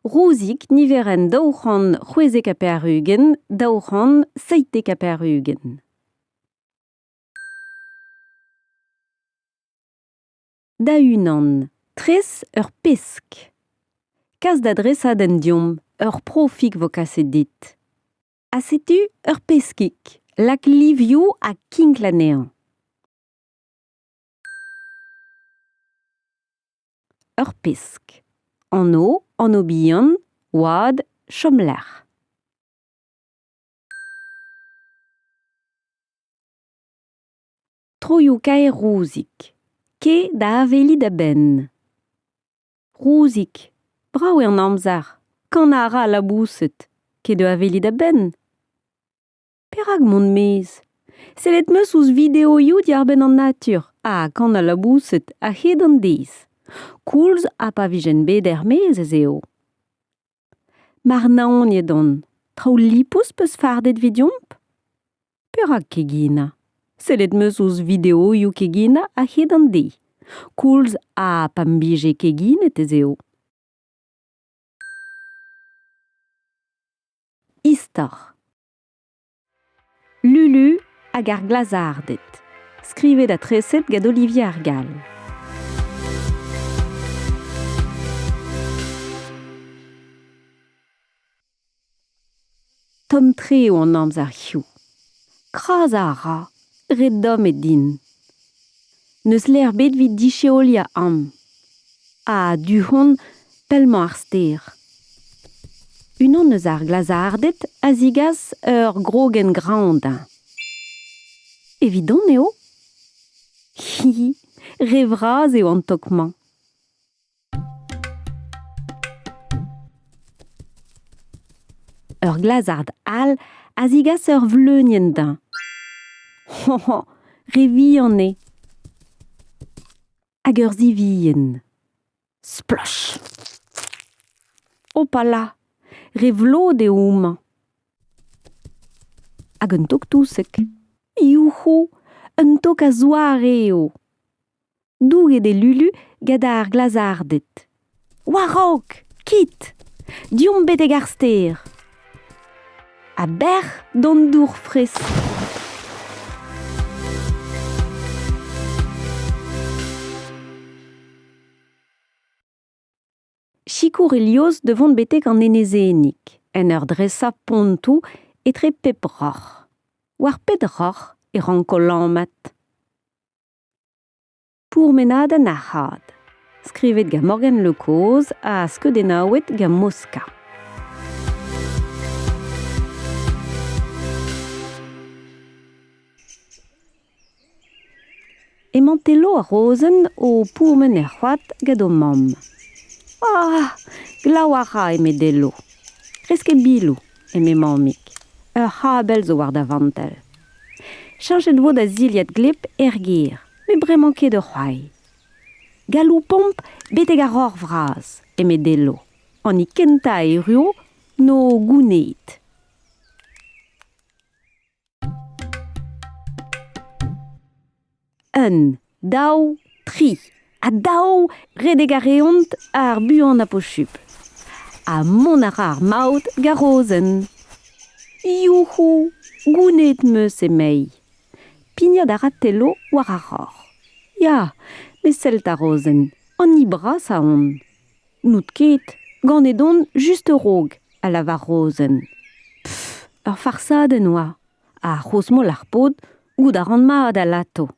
Rouzig niverenn 296 297. Da-unan, tres ur pesk. Kas da dresadenn deomp, ur profig 'vo kaset dit. Ha setu ur peskig, lak livioù ha kinkl anezhañ. Ur pesk. Anv, anv-bihan, oad, chomlec'h. Troioù-kaer Rouzig. Kae da aveliñ da benn. Rouzig, brav eo an amzer, kanañ a ra al laboused. Kae da aveliñ da benn. Perak mont 'maez? Sellet 'm eus ouzh videoioù diàr-benn an natur ha kan al laboused a-hed an deiz. Koulz ha pa vijen bet er-maez ez eo. Marnaoniet on. Traoù lipous 'peus fardet evidomp? Perak keginañ? Sellet 'm eus ouzh videoioù keginañ a-hed an deiz. Koulz ha pa 'm bije keginet ez eo. Istor. Lulu hag ar glazarded. Skrivet ha treset gant Olivier ar Gall. Tomm-tre eo an amzer hiziv. Krazañ a ra, re domm eo din. N'eus lec'h ebet evit disheoliañ amañ. Ha du-hont, pell-mañ ar stêr. Unan eus ar glazarded a zigas ur grogenn graoñ dezhañ. Evidon eo ? Hi, re vras eo an tok-mañ. Ur glazard all a zigas ur vleunienn dezhañ. Hoho, re vihan eo. Hag ur sivienn. Sploch! Hopala, re vlot eo homañ. Hag un tok-touseg. Youc'hou, un tok a-zoare eo. Douget eo Lulu gant ar glazarded. War-raok, kit! Deomp betek ar stêr. Ha bec'h d'an dour fresk. Sikour Helios da vont betek an enezennig en ur dresañ pontoù etre pep roc'h. War pet roc'h e ranko lammat. Pourmenadenn ar c'had, skrivet gant Morgan Le Coz ha skeudennaouet gant Mosca. Emañ Telo ha Rozenn o pourmen er c'hoad gant o mamm. Ah, glav a ra, eme Delo. Rez ket biloù, eme mammig. Ur c'habell zo war da vantell. Cheñchet 'vo da zilhad gleb er gêr, met bremañ ket ur c'hoari. Galoupomp betek ar roc'h vras, eme Delo. An hini kentañ a erruo 'no gounezet. Un, daou, tri, ha daou redek a reont ar buanañ posupl. Ha mont a ra ar maout gant Rozenn. Youc'hou, gounezet 'm eus emei. Pignat a ra Telo war ar roc'h. Ya, met sell 'ta Rozenn, an hini brasañ on. N'out ket, ganet on just a-raok, a lavar Rozenn. Pff, ur farsadenn oa. Ha c'hrozmol ar paotr, goût a ran mat alato.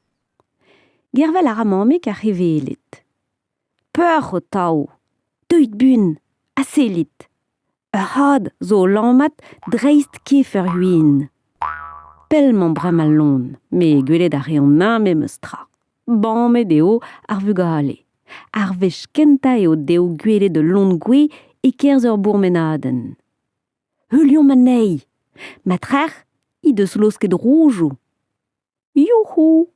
Gervel a ra mammig ar c'heveled. Peoc'h ho taou, deuit buan, ha sellit. Ur c'had zo o lammat dreist kef ur win. Pell 'mañ bremañ al lon, met gwelet a reont-eñ memes tra. Bamet eo ar vugale. Ar wech kentañ eo dezho gwelet ul lon gouez e-kerzh ur bourmenadenn. Heuliomp anezhi. Ma trec'h he deus laosket roujoù. Youc'hou !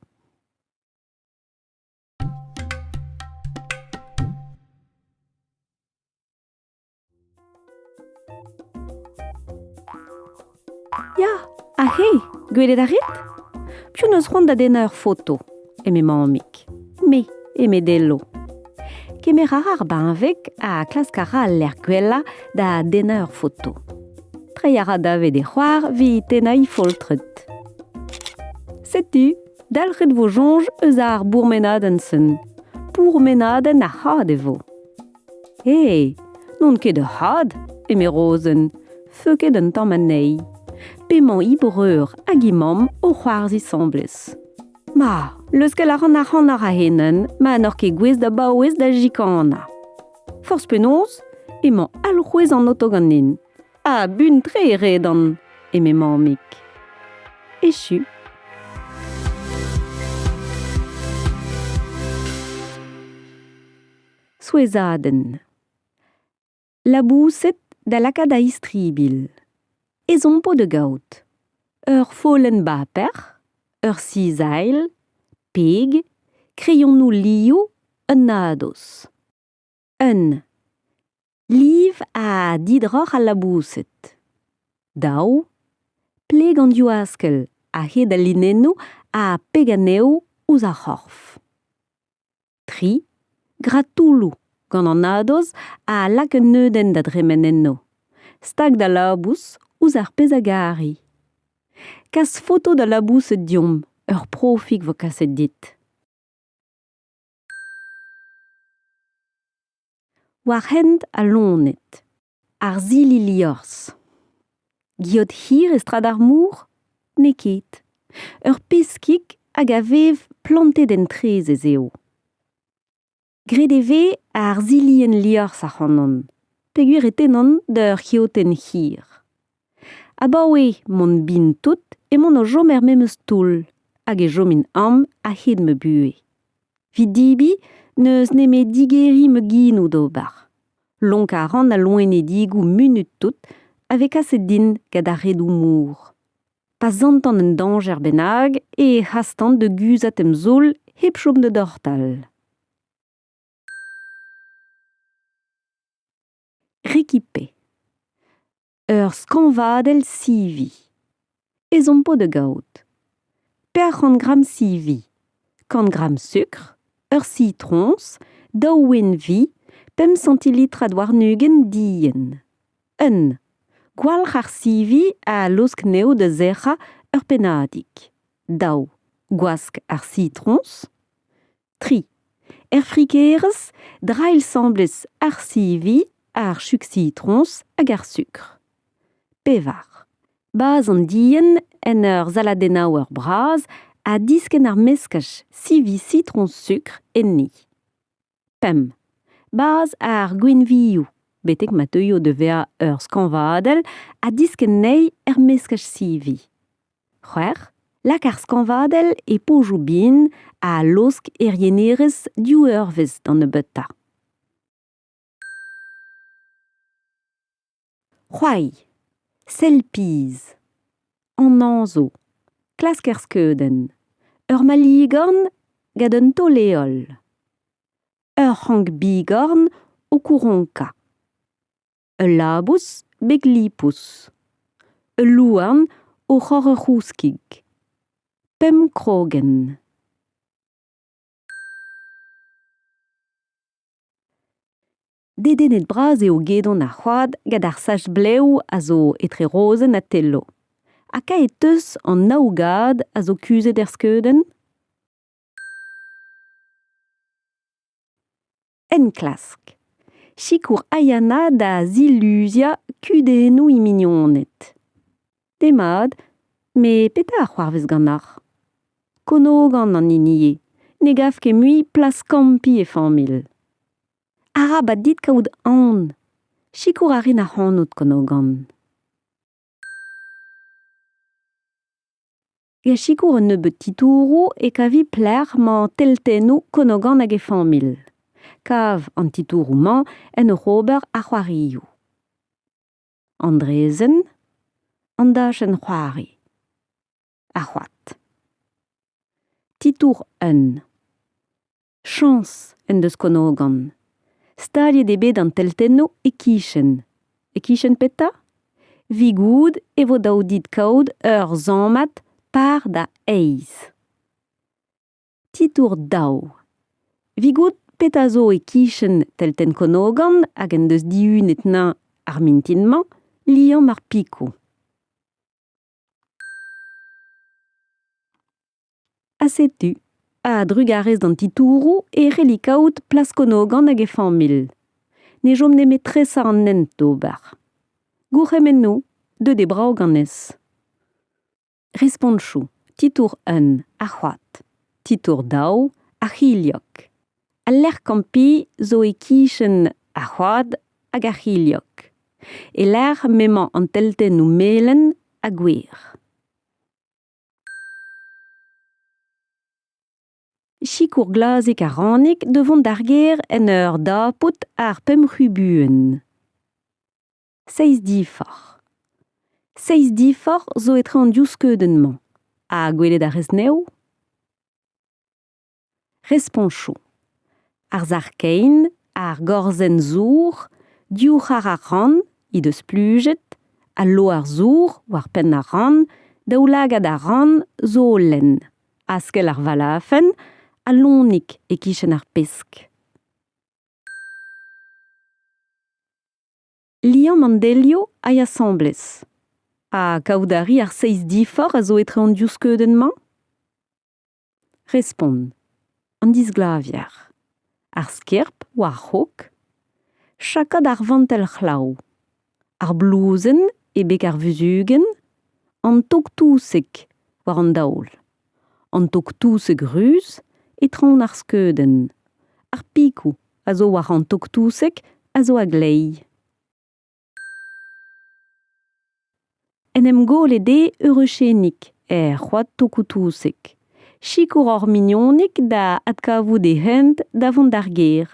Ya, aze, gwelet a rit? Piv 'neus c'hoant da dennañ ur foto? eme mammig. Me, eme Dello. Kemer a ra ar benveg ha klask a ra al lec'h gwellañ da dennañ ur foto. Treiñ a ra davet e c'hoar evit tennañ he foltred. Setu, dalc'het vo soñj eus ar bourmenadenn-sen. Pourmenadenn ar c'had e vo. He, n'on ket ur c'had, eme Rozenn, feuket un tamm anezhi. P'emañ he breur hag he mamm o c'hoarzhin asambles. Ma, leuskel a ran ac'hanoc'h a-henn ma n'oc'h ket gouest da baouez da jikanañ. Forzh penaos, emañ alc'hwez an oto ganin. Ha buan-tre e redan, eme mammig. Echu. Souezhadenn. Laboused da lakaat a-istribilh. Ezhomm 'po da gaout ur follenn baper, ur sizailh, peg, kreionoù liv, un nadoz. Un. Liv ha didroc'h al laboused. Daou. Pleg an divaskell a-hed al linennoù ha peg anezho ouzh ar c'horf. Tri, gra toulloù gant an nadoz ha lak un neudenn da dremen enno. Stag da labous ouzh ar pezh a gari. Kas foto da laboused deomp, ur profig 'vo kaset dit. War hent al loened. Ar sili liorzh. Geot hir e strad ar mor ? N'eo ket. Ur peskig hag a vev plantet en traezh ez eo. Graet e vez ar silienn liorzh ac'hanon, peogwir e tennan d'ur c'heotenn hir. Abaoe m'on bin tout emaon o chom er memes toull hag e chomin amañ a-hed ma buhez. Evit debriñ n'eus nemet digeriñ ma genoù d'ober. Lonkañ a ran al loenedigoù munut-tout a vez kaset din gant ar redoù-mor. Pa santan un dañjer bennak e hastan da guzhat em zaol hep chom da dortal. Rekipe. Ur skañvadell sivi. Ezhomm 'po da gaout 400 gramm sivi, 100 gramm sukr, ur sitroñs, daou wenn vi, pemp sañtilitrad warn-ugent dienn. Un. Gwalc'h ar sivi ha laosk anezho da sec'hañ ur pennadig. Daou. Gwask ar sitroñs. Tri. Er frikerezh, drailh 'sambles ar sivi, ar chug-sitroñs hag ar sukr. Pevar. Bazh an dienn en ur saladennaouer bras ha diskenn ar meskaj sivi-sitroñs-sukr enni. Pemp. Bazh ar gwinvioù, betek ma teuio da vezañ ur skañvadell ha diskenn anezhi er meskaj sivi. C'hwec'h, lak ar skañvadell e pozioù bihan ha laosk er yenerez div eurvezh d'an nebeutañ. C'hoari, sell pizh, an anv, klask er skeudenn, ur maligorn gant un taol-heol, ur c'hrank bigorn o kouronkañ. Ul labous beg lipous. Ul louarn o c'hor ur c'houskig. Pemp krogenn. Dedennet-bras eo gedon ar c'hoad gant ar sach-blev a zo etre Rozenn ha Thelo. Ha kae 'teus an nav gad a zo kuzhet er skeudenn ? Enklask. Sikour Ayana da ziluziañ kudennoù he mignoned. Demat, met petra a c'hoarvez ganeoc'h ? Konogan an hini eo, ne gav ket mui plas kampiñ e familh. Arabat dit kaout aon. Sikour a rin ac'hanout, Konogan. Gant sikour un nebeud titouroù e kavi pelec'h 'mañ teltennoù Konogan hag e familh. Kav an titouroù-mañ en ur ober ar c'hoarioù. An draezhenn, an dachenn c'hoari, ar c'hoad. Titour un. Chañs en deus Konogan. Staliet eo bet an teltennoù e-kichen. E-kichen petra ? Vigoud e vo dav dit kaout ur sammad par da eizh. Titour daou. Vigoud Petra zo e-kichen teltenn Konogan hag en deus dihunet 'nañ ar mintin-mañ, liamm ar pikoù. Ha setu, a-drugarez d'an titouroù e c'helli kaout plas Konogan hag e familh. Ne chom nemet tresañ an hent d'ober. Gourc'hemennoù, deuet eo brav ganez. Respontoù, titour un, ar c'hoad. Titour daou, ar c'hilhog. Al lec'h kampiñ zo e-kichen ar c'hoad hag ar c'hilhog. E-lec'h m'emañ an teltennoù melen ha gwer. Sikour Glazik ha Ranig da vont d'ar gêr en ur dapout ar pemp c'hubuenn. Seizh diforc'h. Seizh diforc'h zo etre an div skeudenn-mañ. Ha gwelet a rez anezho? Responchoù. Ar sac'h-kein, ar gorzenn zour, div c'har ar ran he deus splujet, al loar zour war penn ar ran, daoulagad ar ran zo o lenn, askell ar valafenn, al loenig e-kichen ar pesk. Liamm an delioù a ya asambles. Ha kaout a ri ar seizh diforc'h a zo etre an div skeudenn-mañ? Respont. An disglavier. Ar skerp war ar c'hog. Chakad ar vantell c'hlav. Ar blouzenn e beg ar vuzhugenn. An tog-touseg war an daol. An tog-touseg ruz e traoñ ar skeudenn. Ar pikoù a zo war an tog-touseg a zo a-gleiz. En em gollet eo Eureuchennig er c'hoad tokoù-touseg. Sikour hor mignonig da adkavout e hent da vont d'ar gêr.